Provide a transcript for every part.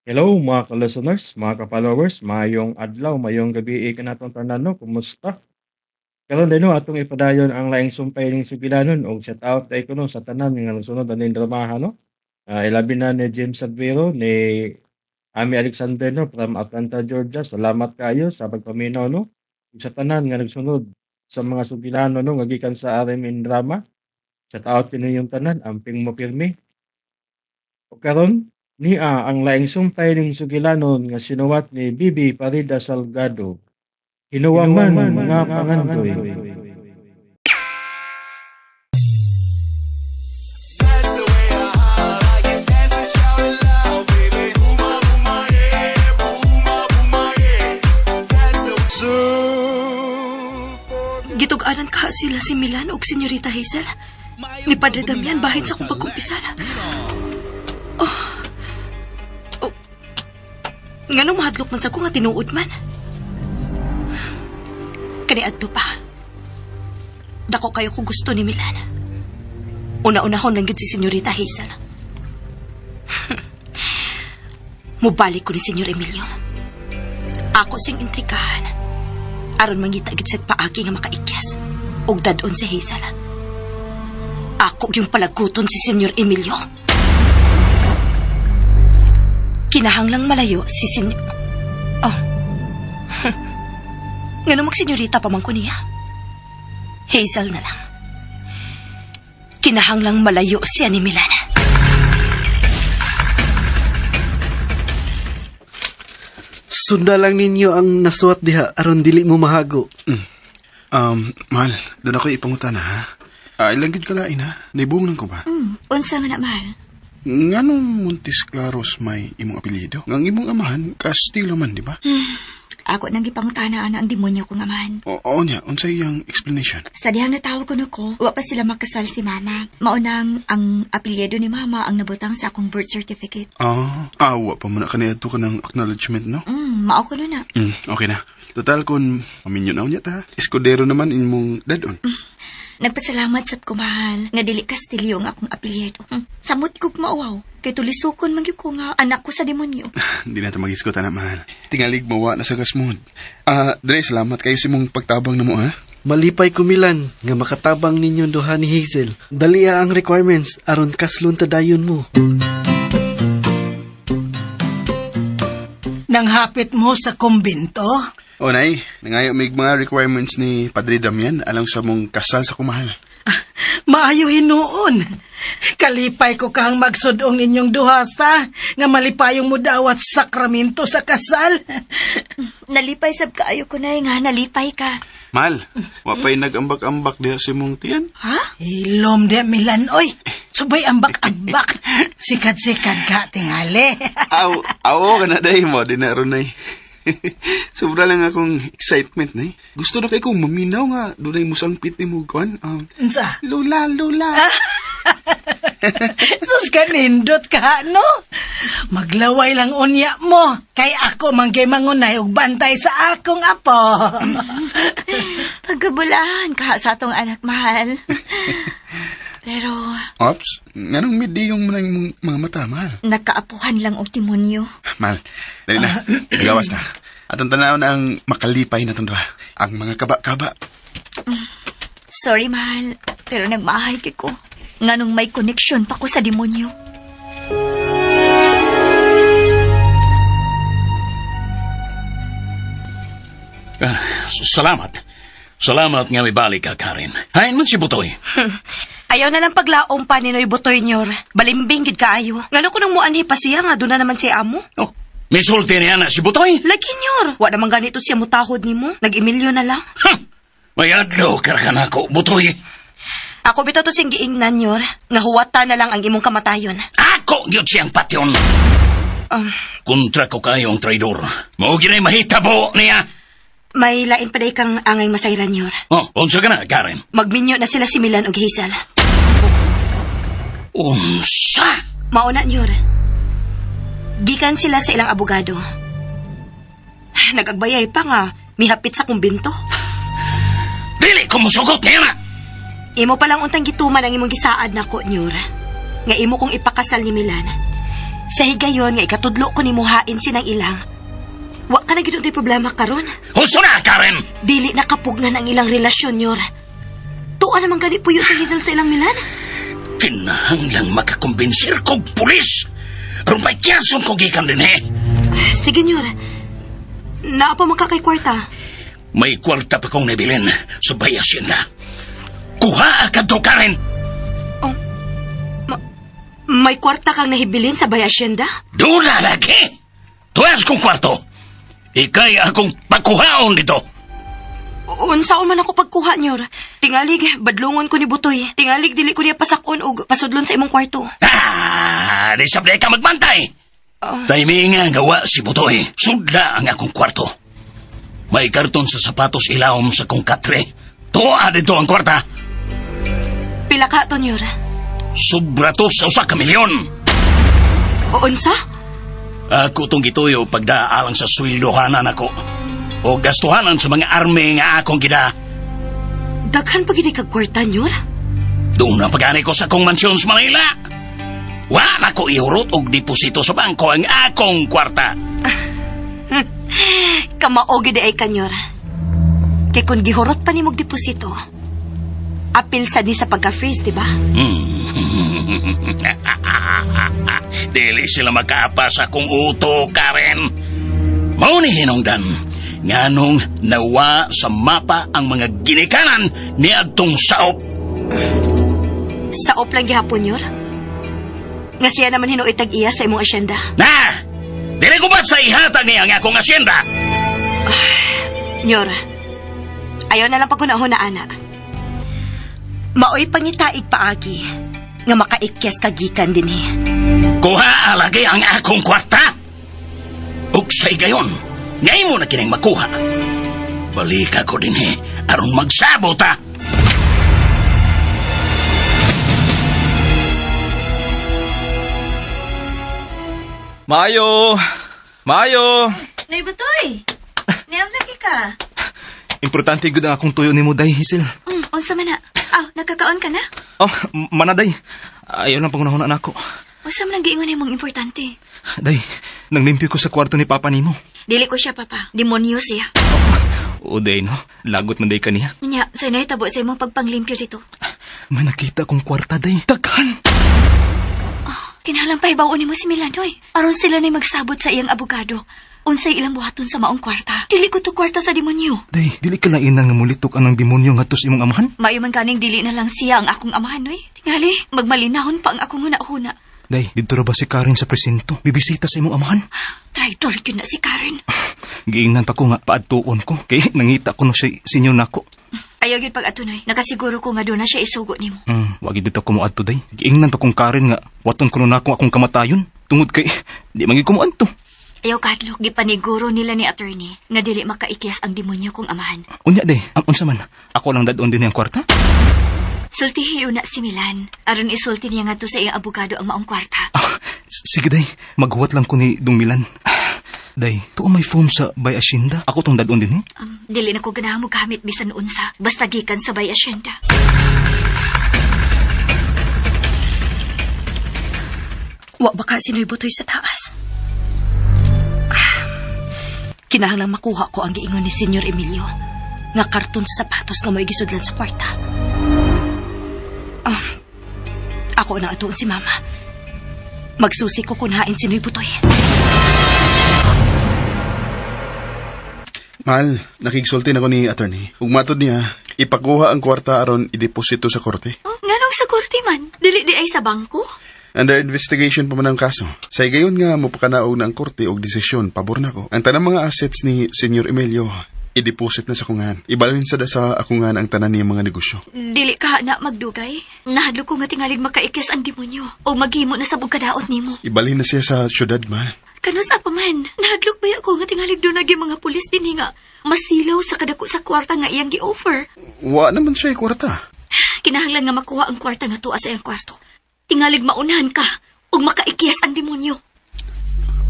Hello mga ka-listeners, mga ka-followers, maayong adlaw, maayong gabi kanatong tanan no, kumusta? Karon din no, atong ipadayon ang laing sumpay ning sugilanon og shout out kay kuno sa tanan nga nagsunod aning dramaha no. Ilabi na ni James Advero, ni Ami Alexander no from Atlanta, Georgia. Salamat kayo sa pagpaminaw no. Ug sa tanan nga nagsunod sa mga sugilanon no nga gikan sa RMN Drama. Shout out kaninyong tanan, amping mo pirmi. Ug karon niya ang laing sumpay ning sugilanon nga sinuwat ni Bibi Parida Salgado. Hinuwangan nga pangandoy. Gitug-anan ka sila si Milan ug Senyorita Hazel. Ni Padre Damian bahin sa akong pagkumpisal. Oh. Oh. Nganong mahadlok man sa ko nga tinuod man? Kaniadto pa. Dako kayo kung gusto ni Milan. Una-unahon lang gyud si Senyorita Hazel. Mubalik ko ni Senyor Emilio. Ako sing intrikahan aron mangita gid sa paagi nga makaikyas ug dad-on si Hazel. Ako yung palaguton si Senyor Emilio. Kinahanglang malayo si Senyor. Oh. Ngano magsenyorita pa man ko niya? Hazel na lang. Kinahanglang malayo siya ni Milan. Sunda lang ninyo ang nasuwat diha aron dili mo mahago. Mahal, doon ako ipangutana ha. Ah, ilang gid kalain ha? Naibungan ko ba? Unsa man na, mahal? Nganong Montes Claros may imong apelyido? Ngang imong amahan, Castillo man, di ba? Ako nang gipangutana ana ang demonyo ko nga man. Oo niya, unsay iyang explanation? Sa dihang natawag ko ko, wa pa sila makasal si mama. Maunang ang apelyido ni mama ang nabutang sa akong birth certificate. Ah, awa pa man na kaniadto ka ng acknowledgement, no? Mao ko na. Okay na. Total kun maminyo na unya ta. Escudero naman imong dadon. Nagpasalamat sab ko, mahal, nga dili Kastilyo ang akong apelyido. Samot ko mauwaw. Kay tulisukon man gyud ko nga anak ko sa demonyo. Hindi na ta mag-iskot na, mahal. Tingalig mawa na sa gasmod. Ah, Dre, salamat kayo sa imong pagtabang na mo, ha? Malipay ko Milan nga makatabang ninyo duha ni Hazel. Dali ang requirements aron kaslon ta dayon mo. Nang hapit mo sa kumbinto? O, nay, nangayo mig mga requirements ni Padre Damian alang sa mong kasal sa kumahal. Maayo hinuon. Kalipay ko kang magsudong ninyong duhasa nga malipayong mo dawat sakramento sa kasal. Nalipay sab kaayo ko nay nga nalipay ka. Mahal, wa pa'y nag-ambak-ambak diha sa imong tiyan. Ha? Ilom de Milan, oy. Subay ambak-ambak. Sikat-sikat ka, tingali. Aw, aw ka na day mo, di na ron nay. Sobra lang akong excitement nay. Gusto na kay kong maminaw nga dunay musangpit ni mo kuan. Unsa? Lola, lola. Sus ka, nindot ka, no? Maglaway lang unya mo. Kay ako manggay mangunay og bantay sa akong apo. Pagkabulahan ka sa atong anak, mahal. Pero Ops, nganong midi yung mga imong mga mata, mahal? nakaapuhan lang og demonyo. Mahal, dali na. Gawas na. Atong tanaw na ang makalipay na itong duha. Ang mga kaba-kaba. Sorry, mahal, pero nagmahay kay ko. Nganong may connection pa ko sa demonyo. Ah, salamat. Salamat nga may balik ka, Karen. Hain man si Butoy. Ayaw na lang paglaom pa ni Noy Butoy nyor. Balimbing gid kaayo. Ngano ko nang muanhi pa siya nga doon na naman siya amo? Oh, misulti niya na si Butoy. Lagi nyor. Wa naman ganito siya mutahod nimo. Nag-emilyo na lang. Huh. May adlaw ka na ako, Butoy. Ako bitaw to siyang giingnan nyor. Nga huwata na lang ang imong kamatayon. Ako gyud siyang patyon. Um, Kontra ko kayo ang traidor. Mao ginay mahitabo niya. May lain pa day kang angay masayran nyor. Oh, unsa ka na, Karen? Magminyo na sila si Milan ug Hazel. Unsa? Mauna nyor. Gikan sila sa ilang abogado. Nagagbayay pa nga, mihapit sa kumbinto. Dili ko musugot niya na. Imo palang untang gituman ang imong gisaad nako, Nyur. Nga imo kong ipakasal ni Milan. Sa higayon nga ikatudlo ko ni muhain sinang ilang. Wa ka na gid og problema karon. Husto na, Karen! Dili na kapugnan ang ilang relasyon, Nyor. Tuwa naman gani puyo sa Hazel sa ilang Milan. Kinahanglang makakumbensir kog pulis. Aron pa kiyason ko gikan din eh. Sige, Nyor. Naa pa man ka kay kwarta. May kwarta pa kong nabilin sa Bay Hacienda. Kuha ka to, Karen! May kwarta kang nahibilin sa Bay Hacienda? Dula lagi! Tuwas kong kwarto! Ikay akong pagkuhaon dito! Unsaon man ako pagkuha, Nyor. Tingalig, badlungon ko ni Butoy. Tingalig, dili ko niya pasakon og pasudlon sa imong kwarto. Ah, di sabay ka magbantay! Timing nga gawa si Butoy. Sudla ang akong kwarto. May karton sa sapatos ilawom sa kong katre. Tuwa dito ang kwarta. Pila ka to, Nyor. Sobra to sa usa ka milyon. Unsa? Ako tong gituyo pagdaalang sa sweldohanan ako. O gastuhanan sa mga army nga akong gida. Daghan pa gid kag kwarta, Nyor. Doon na pagani ko sa akong mansyon sa Manila. Wa na ko ihurot og deposito sa bangko ang akong kwarta. Kamao gid ay ka, Nyor. Kay kung gihurot pa nimog deposito, apil sa ni sa pagka-freeze, di ba? Dili sila makaapa sa akong uto, Karen. Mao ni hinungdan, nganong nawa sa mapa ang mga ginikanan ni adtong saop. Saop lang gihapon, Nyor. Nga siya naman hinuoy tag-iya sa imong asyenda. Na! Dili ko ba sa ihatag niya ang akong asyenda? Nyor, ayaw na lang pagkunahon na ana. Maoy pangitaig paagi nga makaikyas kagikan din eh. Kuha lagi ang akong kwarta. Ug sa higayon, ngay mo na kining makuha. Balik ako din eh, aron magsabot ah. Maayo! Maayo! Nay Butoy! Niam lagi ka. Importante gud ang akong tuyo nimo day, Hazel. Unsa man na? Aw, nagkakaon ka na? Oh, manaday. Ayaw lang pangunahon na ako. Unsa man ang giingon nimong importante? Day, nanglimpyo ko sa kwarto ni Papa nimo. Dili ko siya, Papa. Demonyo siya. O day no, lagot man day kaniya. Nya, sa nahitabo sa imong pagpanglimpyo dito. May nakita kong kwarta day. Daghan! Kinahanglan pa hibaw nimo si Milanoy. Aron sila nay magsabot sa iyang abogado. Unsay ilang buhaton sa maong kwarta. Dili ko to kwarta sa demonyo. Day, dili ka lain nga mulitok anang demonyo ngadto sa imong amahan? Maayo man kaning dili na lang siya ang akong amahan, noy. Tingali, magmalinahon pa ang akong huna-huna. Day, didto ra ba si Karen sa presinto? Bibisita sa imong amahan? Traitor gyud na si Karen. Giingnan pa ko nga paadtuon ko. Kay nangita ko no siya sinyo nako. Ayaw gyud pag atunoy. Nakasiguro ko nga doon na siya isugo nimo. Wagi dito ko moadto day. Giingnan pa kong Karen nga waton ko no nako akong kamatayon. Tungod kay di man gyud ko moadto. Ayaw kadlok, gipaniguro nila ni attorney nga dili makaikyas ang demonyo kong amahan. Unya day, ang unsa man. Ako lang dadon din ang kwarta. Sultihi na si Milan. Aron isulti niya ngadto sa iyang abogado ang maong kwarta. Ah, sige day, maghuwat lang ko ni Dung Milan. Day, tuo may phone sa Bay Asyenda. Ako tong dadon din eh. Dili na ko ganahan mo gamit bisan unsa. Basta gikan sa Bay Asyenda. Wa baka sinoy butoy sa taas. Ah, kinahanglang makuha ko ang giingon ni Senyor Emilio nga karton sa sapatos nga mo'y gisudlan sa kwarta. Ah, ako na atuon si Mama. Magsusi ko kung hain sinoy butoy. Mahal, nakigsulti na ko ni attorney. Ug matod niya, ipakuha ang kwarta aron ideposito sa korte. Oh, nganong sa korte man? Dili di ay sa bangko? Under investigation pa man ang kaso. Sa higayon nga mopakanaog na ang korte og desisyon pabor nako. Ang tanang mga assets ni Senyor Emilio i-deposit na sa kungan. Ibalhin sa sa akungan ang tanan niyang mga negosyo. Dili ka na magdugay. Nahadlok ko nga tingalig makaikis ang demonyo o maghimo na sa kadaot nimo. Ibalhin na siya sa syudad, mahal. Kanus pa man, nahadlok ba ako nga tingalig doon naging mga pulis din nga masilaw sa kadako sa kwarta nga iyang gi-offer. Wa naman siya kwarta. Kinahanglan nga makuha ang kwarta nga tuwa sa iyang kwarto. Tingalig maunahan ka ug makaikiyas ang demonyo.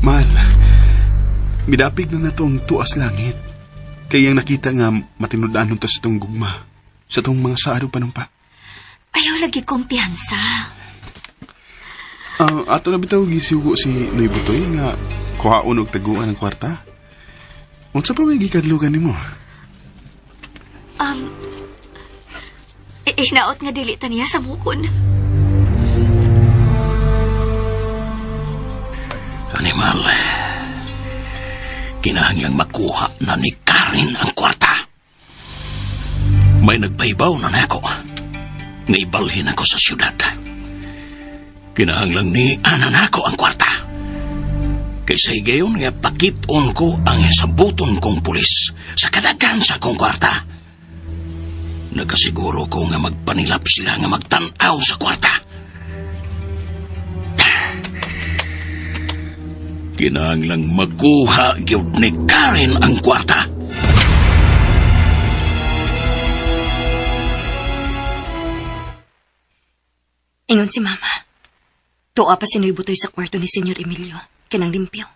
Mahal, midapig na nato ang tuas langit. Kaya ang nakita nga matinud-anon ta sa itong gugma. Sa itong mga saado panumpa. Ayaw lagi kumpiyansa. Ato na bitaw gisugo si Noy Butoy nga kuhaon og taguan ang kwarta. Unsa pa may gikadlugan nimo? Hinaot nga dili ta niya sa mukon. Animal, kinahanglang makuha na ni Karen ang kwarta. May nagpahibaw na nako. Nga ibalhin ako sa siyudad. Kinahanglang ni ana nako ang kwarta. Kaysa higayon nga pakiton ko ang sabuton kong pulis sa kadaghan sa akong kwarta. Nakasiguro ko nga magpanilap sila nga magtan-aw sa kwarta. Kinahanglang makuha gyud ni Karen ang kwarta. Ingon si Mama. Tuwa pa si Noy Butoy sa kwarto ni Senyor Emilio. Kinang limpyo.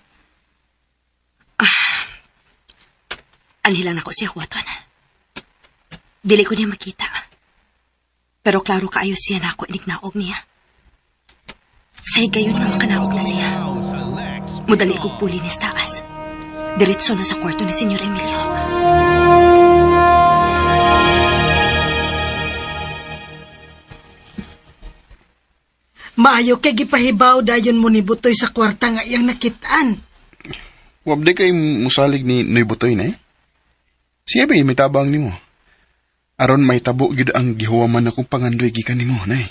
Anhilang nako siya huwaton. Dili ko niya makita. Pero klaro kaayo siya na ako inignaog niya. Sa higayon nga makanaog na siya. Mudali kong puli ni taas. Diretso na sa kwarto ni Senyor Emilio. Maayo kay gipahibaw dayon mo ni Butoy sa kwarta nga iyang nakitaan. Wabdi kay musalig ni Noy Butoy na eh. Siya ba may tabang nimo? Aron may tabo gyud ang gihuwaman akong pangandoy gikan nimo nay.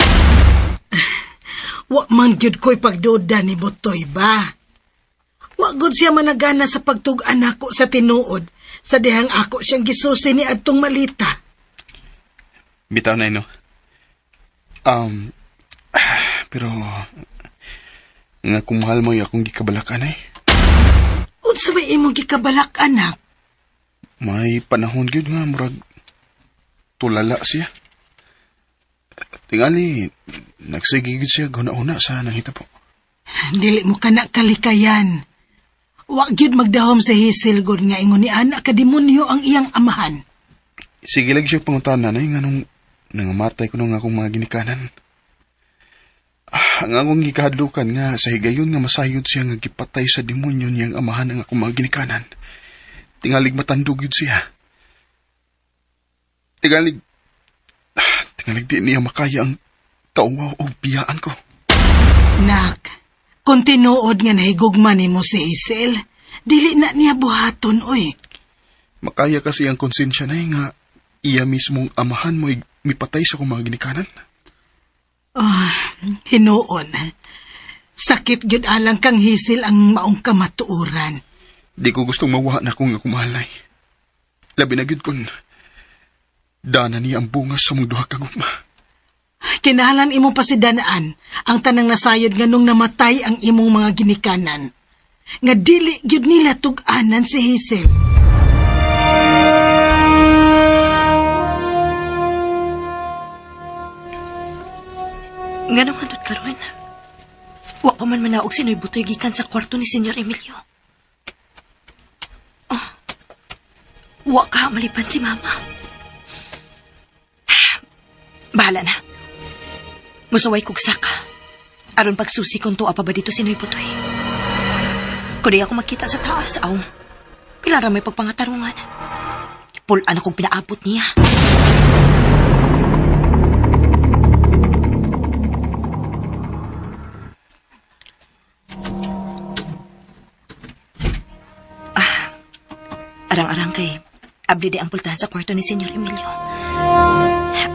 Wa man gyud ko'y pagduda ni Butoy ba? Wa gud siya managana sa pagtug-an nako sa tinuod sa dihang ako siyang gisusi ni adtong malita. Bitaw na no. Pero nga kung mahal mo akong gikabalakan ay. Unsa may imong gikabalak anak? May panahon gyud nga murag tulala siya. Tingali nagsige gyud siya guna-una sa nangitabo. Dili mo kana kalikayan. Wa gyud magdahom sa Hazel gud nga ingon ni anak ka demonyo ang iyang amahan. Sige lagi siya pangutana na nga nung nangamatay ko nung akong mga ginikanan. Ang akong gikahadlukan nga sa higayon nga masayod siya nga gipatay sa demonyo niyang amahan ang akong mga ginikanan. Tingalig matandog yun siya. Tingalig, tingalig di niya makaya ang kauwaw o biyaan ko. Nak, kung tinuod nga nahigugma nimo si Hazel, dili na niya buhaton oy. Makaya kasi ang konsensya na nga iya mismong amahan mo mipatay sa akong mga ginikanan. Hinuon. Sakit gyud alang kang Hazel ang maong kamatuoran. Di ko gustong mawa na kung ako mahalay. Labi na gyud kun dana niya ang bunga sa mong duha ka gugma. Kinahanglan imong pasidanaan ang tanang nasayod nga nung namatay ang imong mga ginikanan. Nga dili gyud nila tug-anan si Hazel. Nga nung hantod karon, wa pa man manaog si Noy Butoy gikan sa kwarto ni Senyor Emilio. Oh, wa ka malipan si Mama. Bahala na. Musuway kog saka. Aron pagsusi kung tuwa pa ba dito si Noy Butoy. Kung di ako makita sa taas, aw. Pila ra may pagpangatarungan. Pulaan akong pinaabot niya. Arang-arang kay abli di ang pultahan sa kwarto ni Senyor Emilio.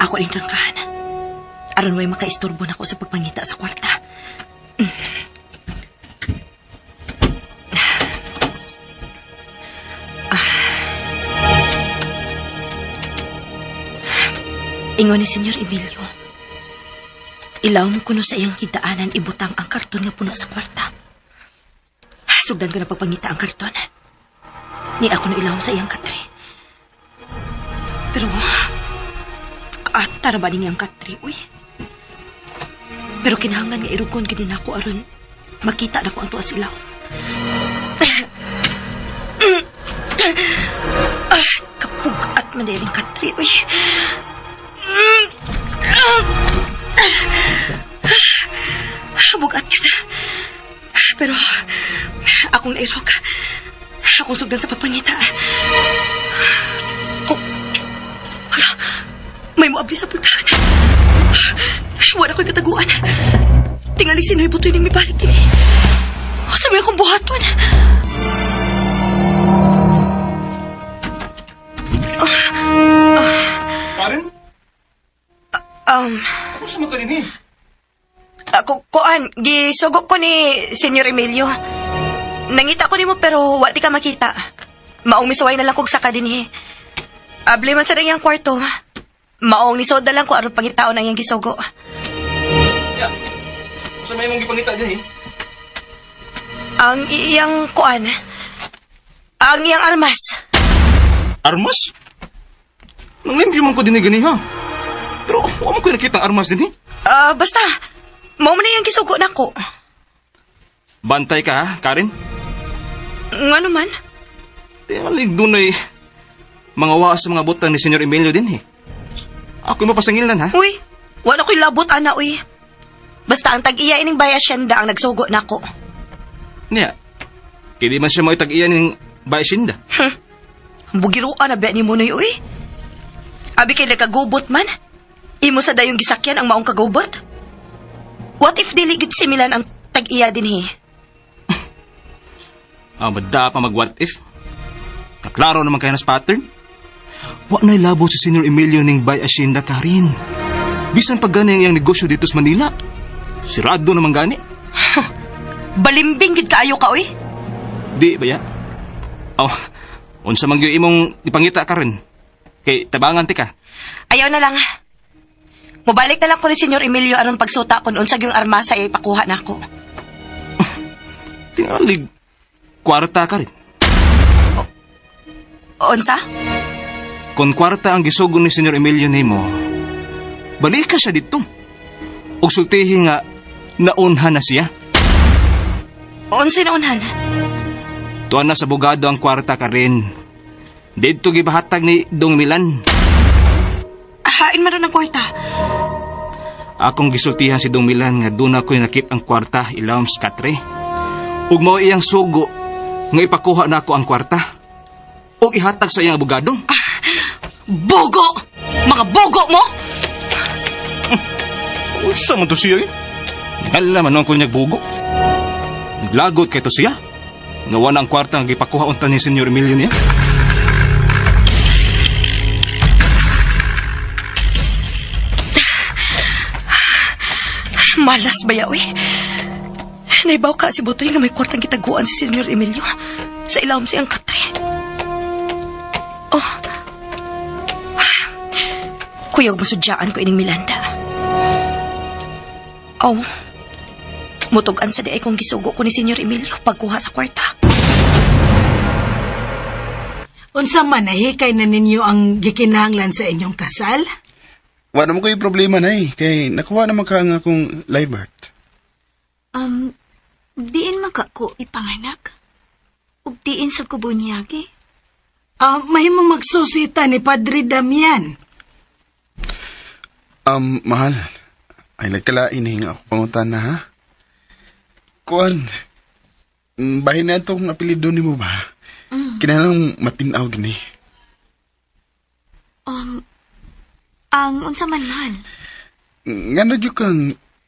Ako rin trangkahan. Aron way makaistorbo na ako sa pagpangita sa kwarta. Ingon ni Senyor Emilio. Ilaw mo kuno sa iyang hidaanan ibutang ang karton nga puno sa kwarta. Sugdan ko na pagpangita ang karton. Ni ako na ilaw sa iyang katri. Pero, kaatara ba niyang katri, uy? Pero kinahanglan nga irugon gid nako aron makita na ko ang tuas ilaw. Kapug-at man dahil ang katri, uy. Bugat yun. Pero akong nairog. Akong sugdan sa pagpangita. Oh. Hala, may muabli sa pultahan. Wala ko'y kataguan. Tingali sino'y butoy ning mibalik din. Sa may akong buhaton. Karen? Ano sa mga din eh? Ako, kuan, gisugo ko ni Senyor Emilio. Nangita ko nimo pero wa di ka makita. Maong misuway na lang kog saka dinhi. Abli man sa iyang kwarto. Maong nisoda lang ko aron pangitaon ang iyang gisugo. Ya. Sa may mong gipangita din eh. Ang iyang kuan. Ang iyang armas. Armas? Nang limpyo man ko din eh gani ha. Pero wa man ko nakita ang armas din eh. Ah, basta mao man na iyang gisugo nako. Bantay ka ha, Karen? Ngano man? Tingalig dunay mga waa sa mga butang ni Senyor Emilio din eh. Ako mapasangil ha. Uy, wala ko'y labot ana uy. Basta ang tag-iya ining bay asyenda ang nagsugo nako. Niya, kaya di man siya mo itag-iya ng Baesinda. Bugiruan na ba ni Munoy, uy? Abi kay nagkagubot man. Imo sa dayong gisakyan ang maong kagubot. What if dili gid si Milan ang tag-iya dinhi? Ah, madda pa mag what if. Naklaro naman kaya nas pattern. Wa na'y labo si Senyor Emilio ning Bay Hacienda Karin. Bisan pag gani ang iyang negosyo dito sa Manila. Sirado naman gani. Balimbing gid kaayo ka, uy. Di ba ya? Oh, unsa man gyud imong ipangita karon? Kay tabangan ti ka. Ayaw na lang. Mobalik na lang ko ni Senyor Emilio aron pagsuta kon unsa gyung armasa ay ipakuha nako. Tingalig kwarta ka rin. Unsa? Kung kwarta ang gisugo ni Senyor Emilio nimo, balik ka siya dito. Og sultihi nga naunhan na siya. Unsa na unhan? Tuan na sa bugado ang kwarta ka rin. Dito gibahatag ni Dong Milan. Hain man ron ang kwarta. Akong gisultihan si Dong Milan nga doon ako nakip ang kwarta ilawom sa katre. Ug mao iyang sugo nga ipakuha na ako ang kwarta. Ug ihatag sa iyang abogado. Bugo! Mga bugo mo! Unsa man to siya eh? Hala man ang kunyag bugo. Naglagot kay to siya. Nga wala ang kwarta nga gipakuha unta ni Senyor Emilio niya. Malas ba ya, uy? Naibaw ka si Butoy nga may kwartang gitaguan si Senyor Emilio sa ilawom siyang katre. Oh. Kuyog masudyaan ko ining Milanda. Oh. Mutugan sa di ay kong gisugo ko ni Senyor Emilio pagkuha sa kwarta. Unsa man nahikay na ninyo ang gikinahanglan sa inyong kasal? Wa naman ko'y problema na eh. Kay nakuha naman ka nga akong live birth. Diin man ka ko ipanganak. Ug diin sa ko bunyagi. Ah, mahimong magsusita ni Padre Damian. Mahal. Ay, nagkalain eh nga ako pangutan na ha. Kuan, bahin na itong apelido ni mo ba? Kinahanglang matinaw gini. Ang unsa man man. Nga na dyan kang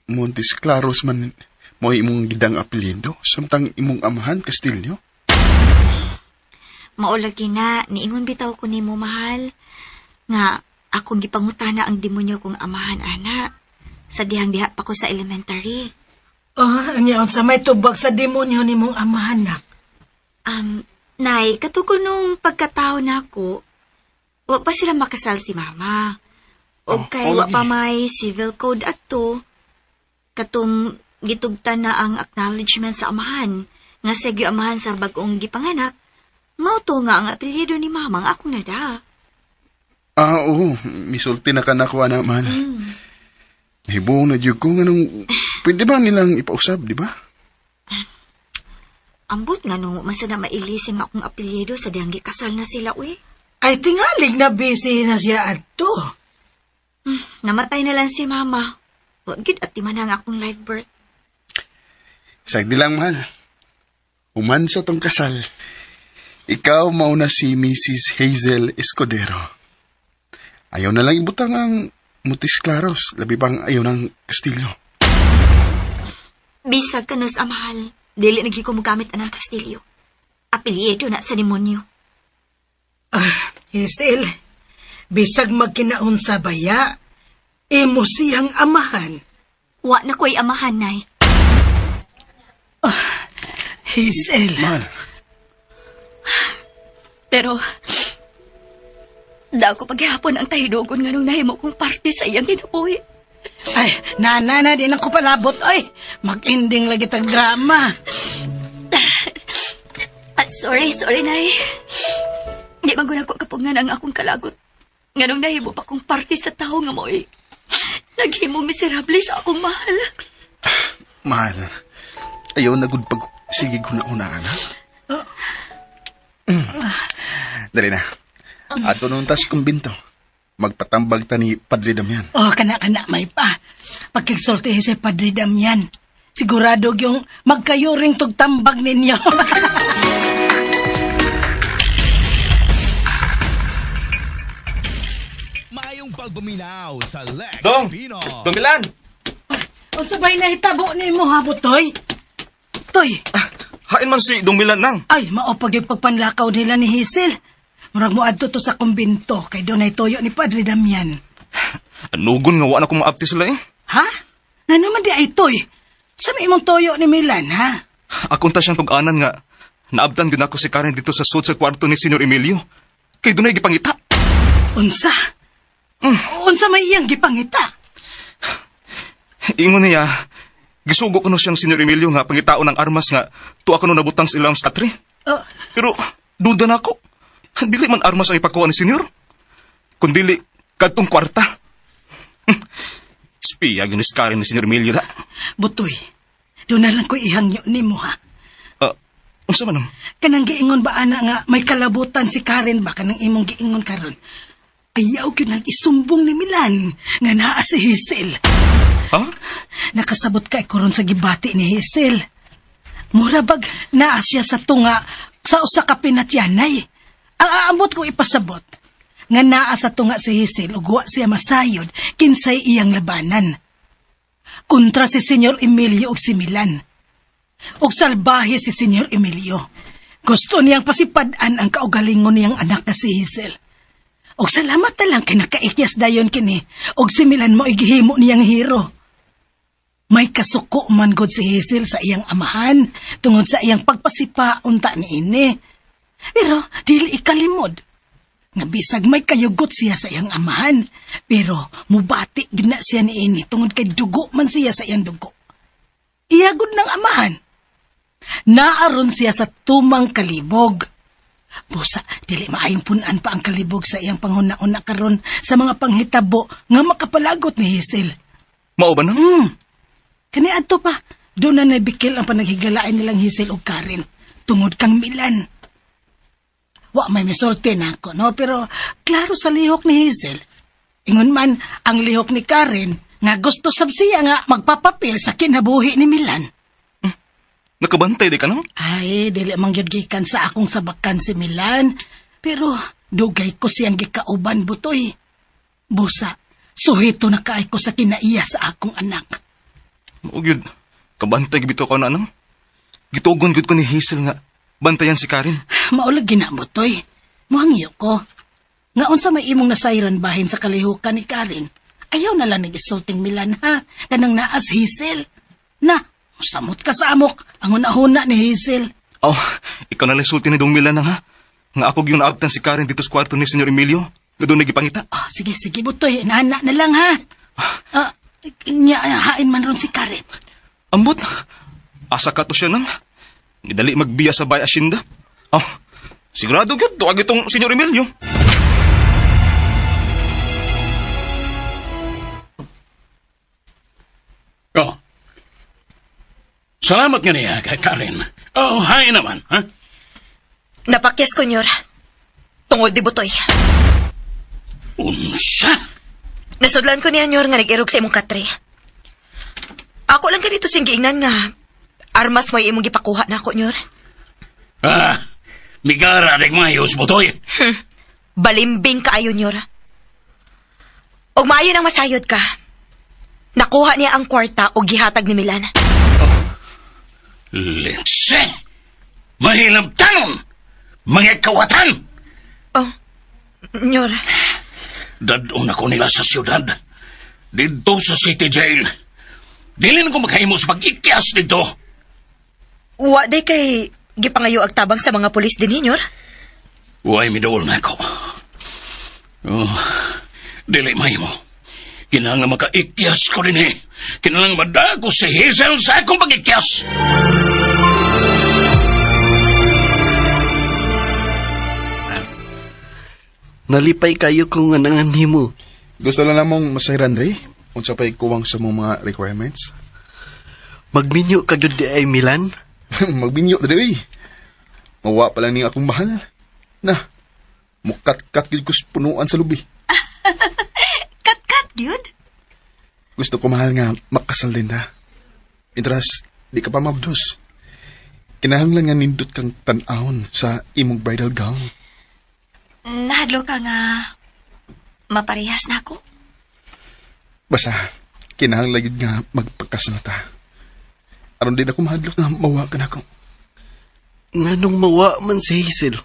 Montes Claros man mo imong gidang apelido samtang imong amahan Castillo. Maulagi na, niingon bitaw ko nimo mahal. Nga, akong gipangutana ang demonyo kong amahan, ana. Sa dihang diha pa ko sa elementary. Oh, anya unsa may tubag sa demonyo nimong amahan nak. Nay, katuko nung pagkatao nako, wa pa sila makasal si mama. O Oh, kay oh, wa pa lagi. may civil code ato, katong gitugtan na ang acknowledgement sa amahan, nga sige amahan sa bag-ong gipanganak, mao to nga ang apelyido ni mama ang akong nada. Ah, oo. Misulti na ka na ko, anak, mahal. Hibuong na dyan ko nga nung... Pwede ba nilang ipausab, di ba? Ambot nga no, masa na mailising akong apelyido sa dihang gikasal na sila, uy. Ay tingalig na busy na siya adto. Namatay na lang si mama. Wa gid at ang akong live birth. Sagdi lang, mahal. Human sa tong kasal. Ikaw mauna si Mrs. Hazel Escudero. Ayaw na lang ibutang ang Mutis Claros, labi pang ayaw ng Kastilyo. Bisag kanus amahal, dili na gyud ko mogamit anang Kastilyo. Apelyido na sa demonyo. Ah, Hazel, bisag magkinaon sa baya, imo siyang amahan. Wa na ko'y amahan, Nay. Hazel, Mahal, Pero, dako paghihapon ang tahidogon nga nung nahimo kong parte sa iyang kinabuhi. ay, nana na, di na ko palabot. Ay, mag-ending lagi tag drama. Ah, sorry, sorry, Nay. Di man gud ako kapugnan ang akong kalagot. Nga nung nahimo pa kong parte sa tao nga mo'y naghimong miserable sa akong mahal. mahal. Ayaw na gud pag sige ko na una, anak. Mm. Dali na. Ato nung tas kumbinto. Magpatambag ta ni Padre Damian. Oh, kana-kana may pa. Pagkigsulti si Padre Damian. Sigurado yung magkayuring tugtambag ninyo. Maayong pagpaminaw sa Lex Dong! Pino. Dong Milan! Unsa ba'y nahitabo nimo ha, Butoy? Toy, Hain man si Dong Milan nang. ay, maopag yung pagpanlakaw nila ni Hazel. Murag mo adto to sa kumbinto kay doon ay toyo ni Padre Damian. Anugon nga wa na ko maabti sila eh. Ha? Nga naman di ay toy? Sa may imong toyo ni Milan, ha? Akong ta siyang tug-anan nga naabtan gyud ako si Karen dito sa sud sa kwarto ni Senyor Emilio. Kay dunay gipangita. Unsa? Unsa may iyang gipangita? Ingon niya, gisugo ko no siyang Senyor Emilio nga pangitaon ng armas nga tuwa ko no nabutang sa ilang skatri. Oh, Pero duda na ako. Dili man armas ang ipakuha ni Senyor. Kundili kadtong kwarta. Espiya gyud ni si Karen ni Senyor Emilio da. Butoy, doon na lang ko ihangyo nimo ha. Ah, unsa man ang? Kanang giingon ba ana nga may kalabutan si Karen ba kanang imong giingon karon? Ayaw gyud nang isumbong ni Milan nga naa si Hazel. Ha? Nakasabot ka karon sa gibati ni Hazel. Mura bag naa siya sa tunga sa usa ka pinatyanay. Ang aambot ko ipasabot nga naa sa tunga si Hazel ug wa siya masayod kinsay iyang labanan. Kontra si Senyor Emilio ug si Milan. Ug salbahe si Senyor Emilio. Gusto niyang pasipad-an ang kaugalingon niyang anak na si Hazel. Og salamat na lang kay nakaikyas dayon kini og si Milan mo gihimo niyang hero. May kasuko man god si Hazel sa iyang amahan tungod sa iyang pagpasipa unta niini. Pero dili ikalimod. Nga bisag may kayugot siya sa iyang amahan, pero mubati gid na siya niini tungod kay dugo man siya sa iyang dugo. Iya gud ng amahan. Naaron siya sa tumang kalibog. Busa, dili maayong punan pa ang kalibog sa iyang panghuna-una karon sa mga panghitabo nga makapalagot ni Hazel. Mao ba nang? Kani adto pa, doon na nabikil ang panaghigalain nilang Hazel ug Karen tungod kang Milan. Wa may misulti na ako, no? Pero klaro sa lihok ni Hazel. Ingon man ang lihok ni Karen nga gusto sab siya nga magpapapil sa kinabuhi ni Milan. Nakabantay di ka nang? Ay, dili man gyud gikan sa akong sabakan si Milan. Pero dugay ko siyang gikauban butoy. Busa, suhito na kaay ko sa kinaiya sa akong anak. Mao gyud. Kabantay gyud bitaw ka na nang. Gitugon gyud ko ni Hazel nga bantayan si Karen. Maulag gina mo, toy. Muhangyo ko. Nga unsa may imong nasayran bahin sa kalihukan ni Karen. Ayaw na lang nag-isulting Milan, ha? Kanang naas Hazel. Na, samot ka sa amok. Ang una-huna ni Hazel. Oh, ikaw na lang sulti ni Dong Milan nang ha. Nga ako gyud naabtan si Karen dito sa kwarto ni Senyor Emilio. Nga doon nagipangita. Ah, sige, sige, butoy. Inaana na lang, ha? Ah, nya, hain man ron si Karen. Ambot. Asa ka to siya nang. Gidali magbiya sa bay asyenda. Oh, sigurado gyud tuag itong Senyor Emilio. Oh. Salamat nga niya kay Karen. Oh, hay naman, ha? Napakyas ko, Nyor. Tungod di Butoy. Unsa? Nasudlan ko niya, Nyor, nga nag-irog sa imong katre. Ako lang ganito siyang giingnan nga. Armas mo imong gipakuha na ako, Nyor. Ah, migara rin mayos mo, toy. Balimbing kaayo, Nyor. Og maayo nang masayod ka. Nakuha niya ang kwarta o gihatag ni Milan. Litse! Mahilamtanon! Mga kawatan! Oh, Nyor. Dadon ako nila sa siyudad. Dito sa city jail. Dili na ko maghimo sa pag-ikyas dito. Wa day kay gipangayo ag tabang sa mga pulis din, Nyor. Uy, miduol na ako. Oh, dili mahimo. Kinahanglan makaikyas ko din eh. Kinahanglan madago si Hazel sa akong pag-ikyas. Nalipay kayo kung anangan nimo. Gusto lang namong masayran, Dre. Unsa pa'y kuwang sa mong mga requirements? Magminyo ka gyud di ay Milan. Magbinyo, Dre, uy. Mawa pa lang ning akong mahal. Na, mukat-kat gyud ko sa punuan sa lubi. Kat-kat, gyud. Gusto ko mahal nga makasal din ta. Intras, di ka pa mabdos. Kinahanglan nga nindot kang tan-ahon sa imong bridal gown. Nahadlo ka nga maparehas na ako. Basta, kinahanglan gyud nga magpakasal ta. Aron din ako mahadlok nga mawa ka nako. Nganong mawa man si Hazel.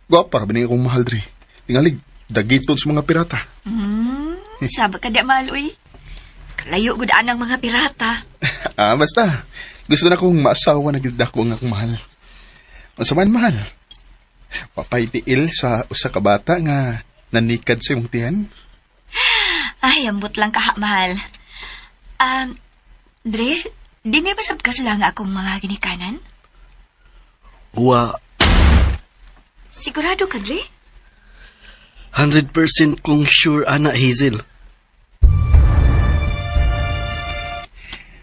Gwapa ra ba ning akong mahal dre. Tingalig, dagiton sa mga pirata. Saba ka di mahal, uy. Kalayo gud anang mga pirata. Ah, basta. Gusto na kong maasawa na gyud ako ang akong mahal. Unsa man mahal? Papay tiil sa usa ka bata nga nanikad sa imong tiyan. Ay, ambot lang kaha, mahal. Dre, di na basab ka sila nga akong mga ginikanan? Wa, Sigurado ka, Dre? 100% kong sure ana Hazel.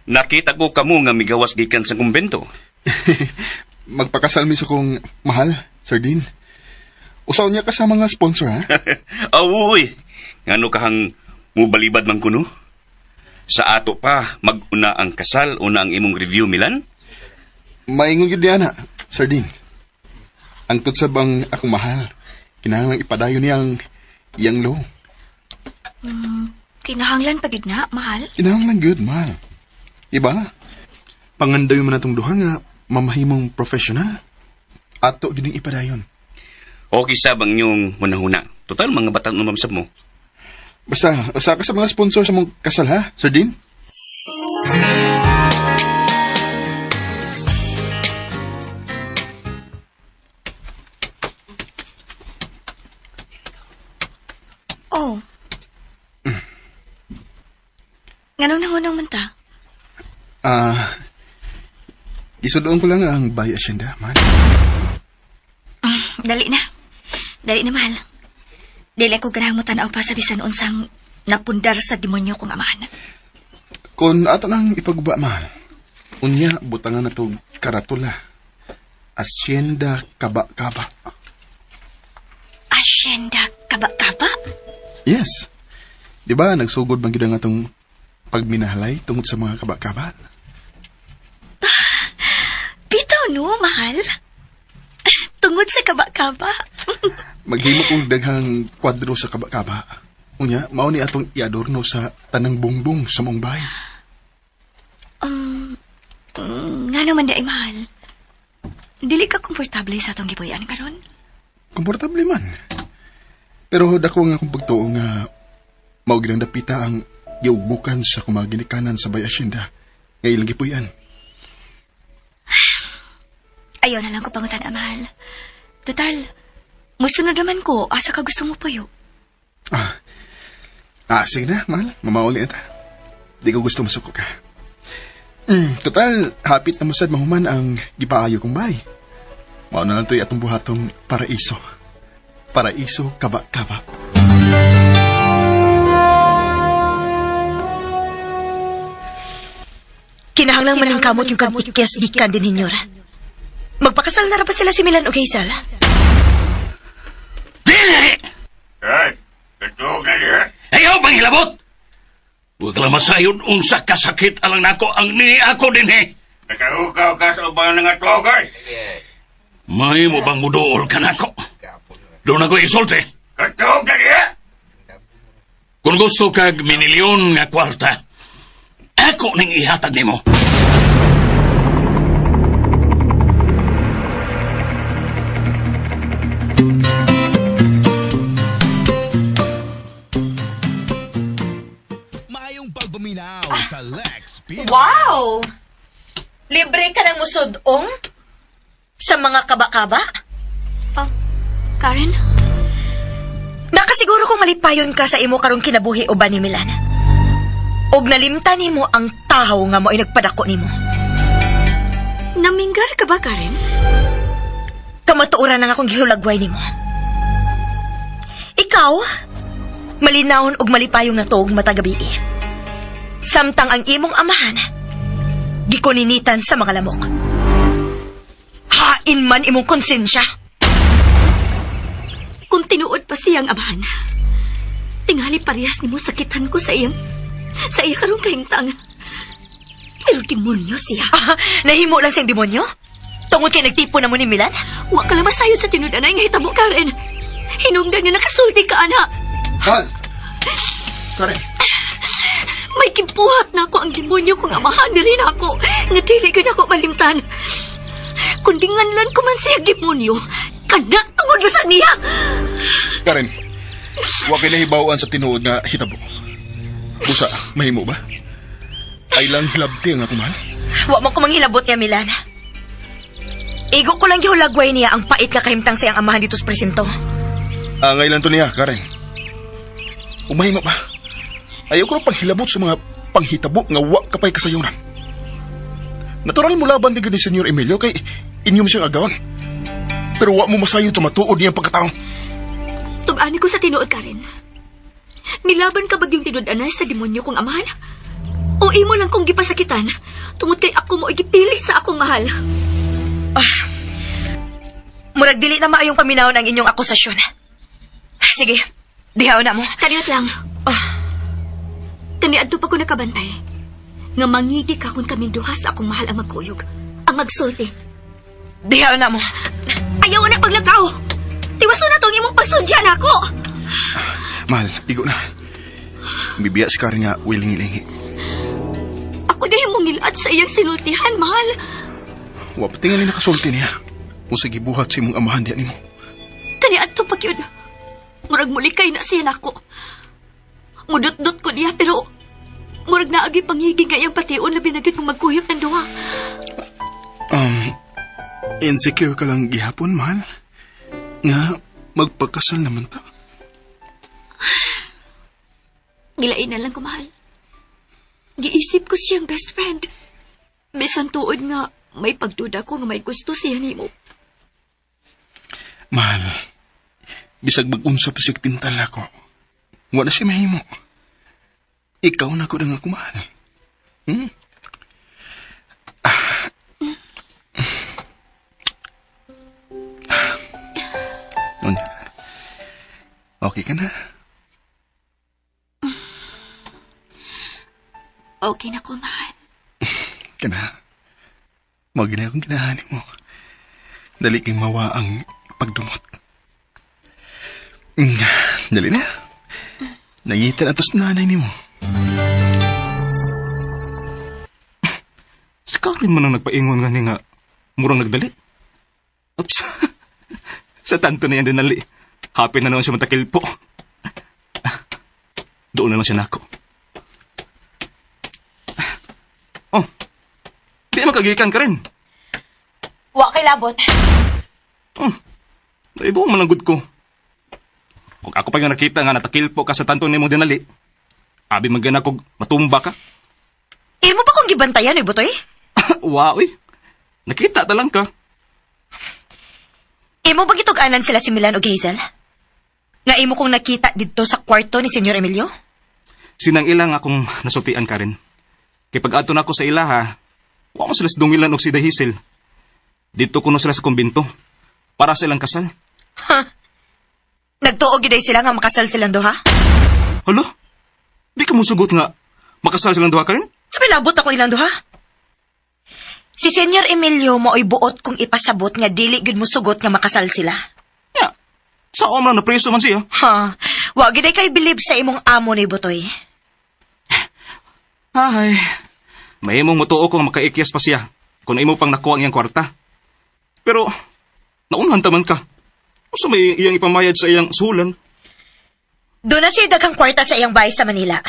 Nakita ko kamo nga migawas gikan sa kumbento. Magpakasal mi sa kong mahal, Sir Dean. Usaw niya ka sa mga sponsor, ha? Awoy, ngano kahang mubalibad man kuno? Sa ato pa, maguna ang kasal, una ang imong review, Milan? Maingon gyud niya na, Sir Dean. Ang tutsab ang akong mahal. Kinahanglan ipadayon niya ang iyang law. Kinahanglan pa gid na, mahal. Kinahanglan gyud, mahal. Diba? Pangandayon man natong duha nga mamahimong professional. Ato gyud ning ipadayon. Okay sab ang inyong hunahuna. Total, mga batang numamsab mo. Basta, usa ka sa mga sponsor sa mong kasal ha, Sir Dean? Oh. Nganong nangunang man ta? Ah, isudoon ko lang ang Bay Hacienda, man. Dali na. Dali na, mahal. Dili ako ganahang mo tanaw pa sa bisan unsang napundar sa demonyo kong amahan. Kung ato nang ipaguba, mahal. Unya, butangan na to karatula. Hacienda Kaba-Kaba. Asyenda kaba-kaba? Yes. Di ba, nagsugod man gyud ang atong pagminahalay tungod sa mga kaba-kaba? Bitaw no, mahal. Tungod sa kaba-kaba. Maghimo kong daghang kwadro sa kaba-kaba. Unya, mao ni atong iadorno sa tanang bungbong sa mong bahay. Nga naman di ay mahal. Dili ka komportable sa atong gipuy-an karon? Komportable man. Pero dako nga akong pagtuo nga mao gyud ang dapita ang giugbukan sa kumaginikanan sa Bay Hacienda nga ilang gipuy-an. Ayaw na lang ko pangutan, mahal. Total, musunod naman ko asa ka gusto mo puyo. Ah, ah sige na, mahal. Mamauli na ta. Di ko gusto masuko ka. Total, hapit na musad mahuman ang gipaayo kong bay. Mao na lang to'y atong buhatong paraiso. Paraiso kaba-kaba. Kinahanglan man ang kamot yung kag ikyas gikan din ninyo. Magpakasal na ra ba sila si Milan o Hazel? Dili! Ayaw bang hilabot? Huwag lang masayod unsa kasakit alang nako ang ni ako din eh. Nakahukaw ka sa ubang nga togay. May mo bang muduol ka nako? Doon ako isulti. Katog ka niya! Kung gusto kag minilyon nga kwarta, ako ning ihatag nimo. Maayong pagpaminaw sa Lex Pinoy. Wow! Libre ka ng musudong? Sa mga kaba-kaba? Oh, Karen? Nakasiguro kung malipayon ka sa imo karong kinabuhi uban ni Milan. Og nalimta nimo ang tahaw nga mo'y nagpadako nimo. Naminggar ka ba, Karen? Kamatuoran na nga akong gihulagway nimo. Ikaw, malinawon og malipayong natuog matagabi. Samtang ang imong amahan, gikuninitan sa mga lamok. Hain man imong konsensya. Kung tinuod pa siyang amahan, tingali parehas nimo sakitan ko sa iyang, sa iya karong kahimtang. Pero demonyo siya. Ah, nahimo lang siyang demonyo? Tungod kay nagtipo na mo ni Milan? Wa ka lang masayod sa tinud-anay nga hitabo, Karen. Hinungdan nga nakasulti ka, ana. Hal! Karen, May kibuhat na ako ang demonyo kung amahan na rin ako. Nga dili ka na ako malimtan. Kundi nganlan ko man siya demonyo, kana tungod sa niya. Karen, wa kay nahibaw-an sa tinuod nga hitabo. Busa, mahimo ba? Ay lang hilabti ang akong mahal. Wa mo ko manghilabot niya, Milan. Igo ko lang gihulagway niya ang pait nga kahimtang sa iyang amahan dito sa presinto. Angay lang to niya, Karen. Umahimo ba? Ayaw ko na paghilabot sa mga panghitabo nga wa ka pa'y kasayuran. Natural mo laban din ni Senyor Emilio kay inyong siyang agawan. Pero wa mo masayod sa matuod niyang pagkatao. Tug-ani ko sa tinuod, Karen. Nilaban ka bagyong tinud-anay sa demonyo kong amahan? O imo lang kong gipasakitan tungod kay ako mo igipili sa akong mahal. Murag dili na maayong paminawon ang inyong akusasyon. Sige, dihaw na mo. Kaniot lang. Ah. Kaniadto pa ko nakabantay. Nga mangigi ka kung kaming duha sa akong mahal ang magkuyog. Ang magsulti. Dihaw na mo. Ayaw na paglakaw. Tiwaso na tong imong pagsudya na ako. Mahal, igo na. Bibiya si Karen nga wilingi-lingi. Ako na yung mangilad sa iyang sinultihan, mahal. Wa pa tingali nakasulti niya. Usa gibuhat sa imong amahan diyan nimo. Kaniadto pa gyud. Murag mulikay na siya nako. Mudot-dot ko niya pero murag naagi pangiging nga iyang patiun labi na gyud kung magkuyog ng duha. Insecure ka lang gihapon, mahal. Nga, magpakasal naman ta. Gilain na lang ko, mahal. Giisip ko siyang best friend. Bisan tuod nga may pagduda ko nga may gusto siya nimo. Mahal, bisag mag-unsa pa siya tintal ako. Wala siya mahimo. Ikaw na ko na nga kumahal. Hmm? Ah. Ah. Unya. Okay ka na? Okay na ko, mahal. Kana. Mao gina akong ginahanin mo. Dali kay mawa ang pagdumot. Dali na. Nangita na to sa nanay nimo. Si Karen man ang nagpaingon nga ni nga murang nagdali. Oops. Sa tanto na yan dinali. Happy na naman siya matakil po. Doon na lang siya nako. Oh, di makagikan ka rin. Wa kay labot. Oh, naibo man ang good ko. Kung ako pa nga nakita nga natakil po ka sa tanto nimo dinali, abi man gana kog matumba ka. Imo pa kong gibantayan, eh, butoy? Wow, eh. Nakita ta lang ka. Imo ba gitug-anan sila si Milan o Hazel? Nga imo kong nakita didto sa kwarto ni Senyor Emilio? Sinang ilang akong nasultian ka rin. Kay pag adto nako sa ilaha, wa mo sila sa dungilan og si Dahisel. Dito kuno sila sa kumbinto para sa ilang kasal. Nagtuo giday sila nga makasal silang duha? Hala? Di ka musugot nga makasal silang duha ka rin? Sa may labot ako ilang duha. Si Senyor Emilio mao'y buot kong ipasabot nga dili gyud mosugot nga makasal sila. Ya, sa man na preso man siya. Ha, wa gid ay kay bilib sa imong amo ni Butoy. Ay, mahimong mutuo ko nga makaikyas pa siya kung imo pang nakuha ang iyang kwarta. Pero, naunhan taman ka. Usa may iyang ipamayad sa iyang sulan. Doon na siya daghang kwarta sa iyang bahay sa Manila.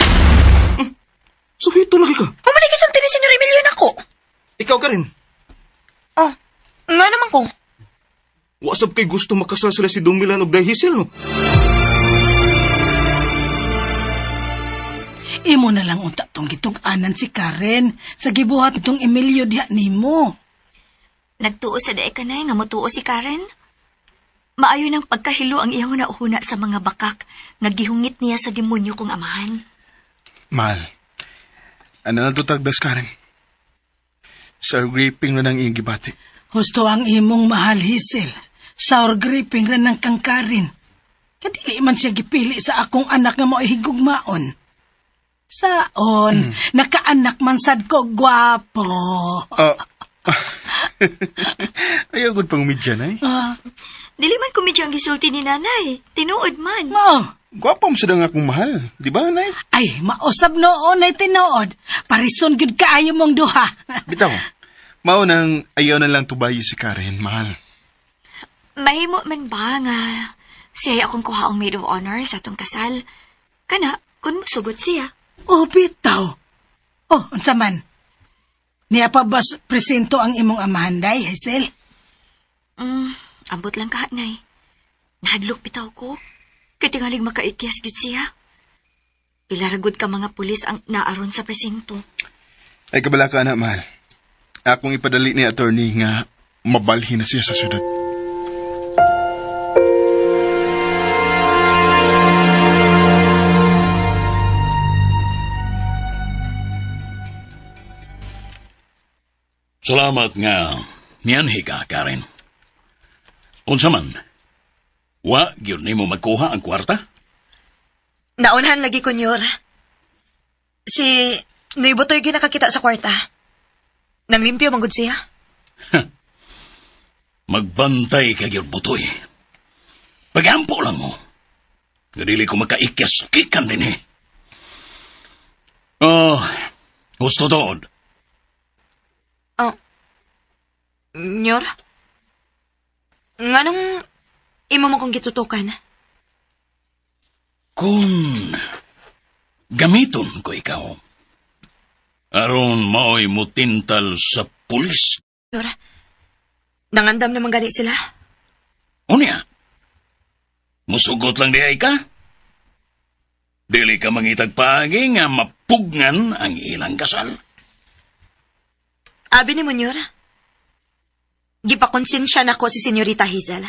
Suhito lagi ka. Pumalik gisulti ni Senyor Emilio nako. Ikaw ka rin. Oh, nga naman ko. Wasab kay gusto makasal sila si Dumilan og Dahisel, no? Imo na lang unta tong gitug-anan si Karen sa gibuhat tong Emilio diha nimo. Nagtuo sa dae kanay nga motuo si Karen. Maayo ng pagkahilo ang iyang nauhuna sa mga bakak nga gihungit niya sa demonyo kong amahan. Mahal, ano na to tagdas, Karen? Sir Griping na nang iyong gibati. Husto ang imong mahal Hazel. Sour graping ra ng kang Karen. Kadili man siya gipili sa akong anak nga mao'y higugmaon. Saon, nakaanak man sad ko gwapo. Ah. Ayaw gud pang umidya, nay. Ah, Dili man komedya ang gisulti ni nanay. Tinuod man. mao. Gwapo mo sa akong mahal. Di ba, nay? Ay, mausab noon ay tinuod. Parison gyud kaayo mong duha. Bitaw, mao nang ayaw na lang tubayo si Karen, mahal. Mahimo man ba nga siya akong kuha ang maid of honor sa atong kasal? Kana, kun mosugot siya. Oh, bitaw. Oh, unsa man? Niya pa ba presento ang imong amahan, day, Hazel? Ambot lang ka, nay. Nahadlok bitaw ko. Katingaling makaikyas gid siya. Ilaragod ka mga pulis ang naaron sa presinto. Ay kabala ka na, mahal. Akong ipadali ni attorney nga mabalhin na siya sa syudad. Salamat nga nianhi ka, Karen. Unsa man, wa gyud nimo magkuha ang kwarta? Naunhan lagi ko, Nyor. Si Noy Butoy gyud nakakita sa kwarta. Nanglimpyo man gud siya. Magbantay ka gyud butoy. Pagampo lang mo. Nga dili ko makaikyas kikan din eh. Oh, gusto doon. Oh. Nyor? Nganong imo mo kong gitutukan? Kung gamiton ko ikaw, aron mao'y mutintal sa pulis. Nyor, nangandam naman gani sila. Unya, musugot lang diay ka. Dili ka mangitag paagi nga mapugnan ang ilang kasal. Abi ni mo, Nyor. Gipakonsensya nako si Senyorita Hazel.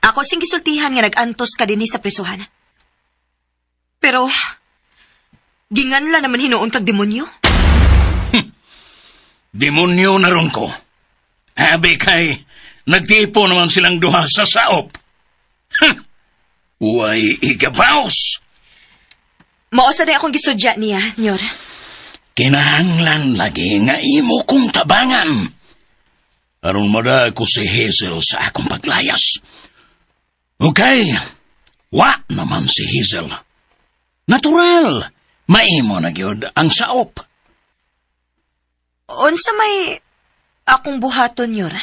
Ako sing gisultihan nga nag-antos ka dinhi sa prisuhan. Pero, ginganla naman hinuon kag demonyo. Demonyo na ron ko. Abi kay, nagtipo naman silang duha sa saop. Ha! Uway igabaos! Mao sa akong gisudya niya, Nyor. Kinahanglan lagi nga imo kong tabangan. Aron mada ko si Hazel sa akong paglayas. Okay, wa naman si Hazel. Natural, maimo na gyud ang saop. Unsa may akong buhaton, Nyor?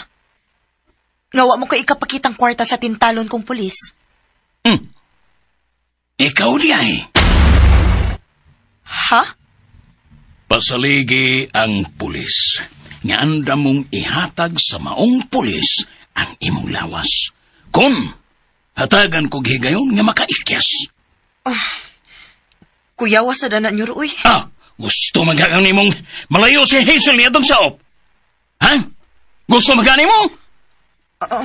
Nga wa mo ko ikapakitang kwarta sa tintalon kong pulis. Ikaw di ay. Ha? Pasaligi ang pulis. Nga anda mong ihatag sa maong pulis ang imong lawas. Kung hatagan kog higayon nga makaikyas. Kuyawa sa dana, Nyor, uy. Ah, gusto magagang nimong malayo si Hazel niya itong saop. Ha? Gusto magani mo?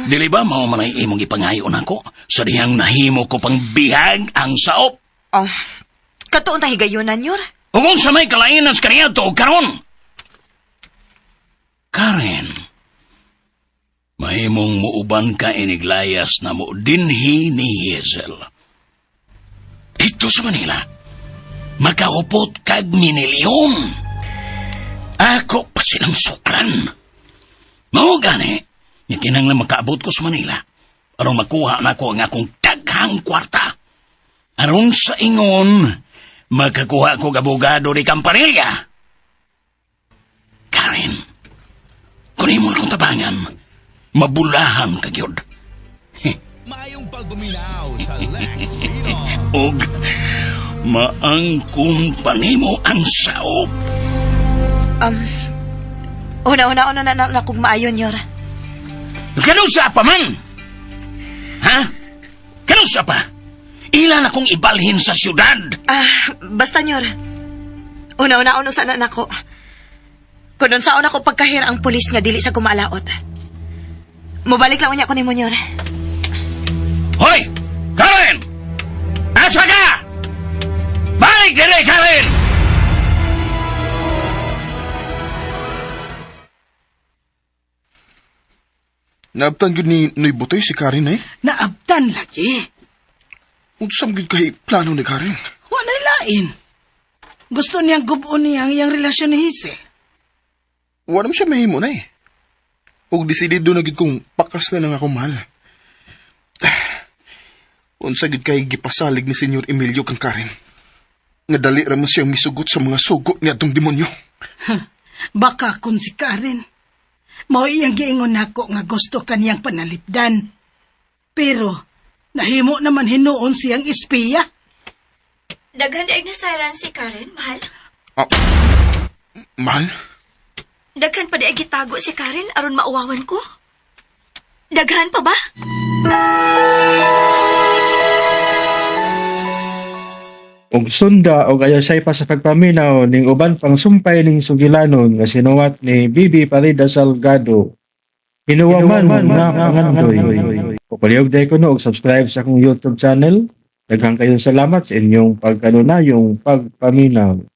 Dili ba mao man ay imong ipangayo nako sa dihang nahimo ko pang bihag ang saop? Oh, katuon ta higayonan, Nyor. Ug unsa may kalainan sa kaniadto og karon? Karen, mahimong muuban ka iniglayas na mo dinhi ni Hazel. Dito sa Manila, makahupot kag minilyon. Ako pa silang suklan. Mao gani, nga kinahanglan makaabot ko sa Manila. Aron makuha na ko ang akong daghang kwarta. Aron sa ingon, makakuha ko abogado ni Campanilla. Karen, kung imo akong tabangan, mabulahan ka gyud. Maayong pagpaminaw sa Lex Pinoy. Og maangkon pa nimo ang saop. Una-una, una na na, na kung maayo, Nyor. Kanusa pa man? Ha? Kanusa pa? Ilan akong ibalhin sa syudad? Ah, basta, Nyor. Una-una, una sa na nako. Kung unsaon ako pagkahir ang pulis nga dili sa kumalaot. Mubalik lang unya ko nimo, Nyor. Hoy! Karen! Asa ka? Balik dire, Karen! Naabtan gud ni Noy Butoy si Karen eh. Naabtan lagi. Unsam gud kay plano ni Karen. Walay lain. Gusto niyang gubon niya ang iyang relasyon ni Hazel. Wala man siya mahimo na eh. Og desidido na gid kong pakas na lang ako mahal. Unsa gid kay gipasalig ni Senyor Emilio kang Karen. Nga dali ra man siyang misugot sa mga sugo ni atong demonyo. Baka kung si Karen. Mao iyang giingon nako nga gusto kaniyang panalipdan. Pero nahimo naman hinuon siyang espiya. Daghan ay nasayran si Karen, mahal. Mahal? Daghan pa di ay gitago si Karen aron mauwawan ko. Daghan pa ba? Og sunda og ayosay pa sa pagpaminaw ning uban pang sumpay ning sugilanon nga sinuwat ni Bibi Parida Salgado. Hinuwaman nga pangandoy. Papalihog day ko no og subscribe sa akong YouTube channel. Daghang kayong salamat sa inyong pagkanunayong pagpaminaw.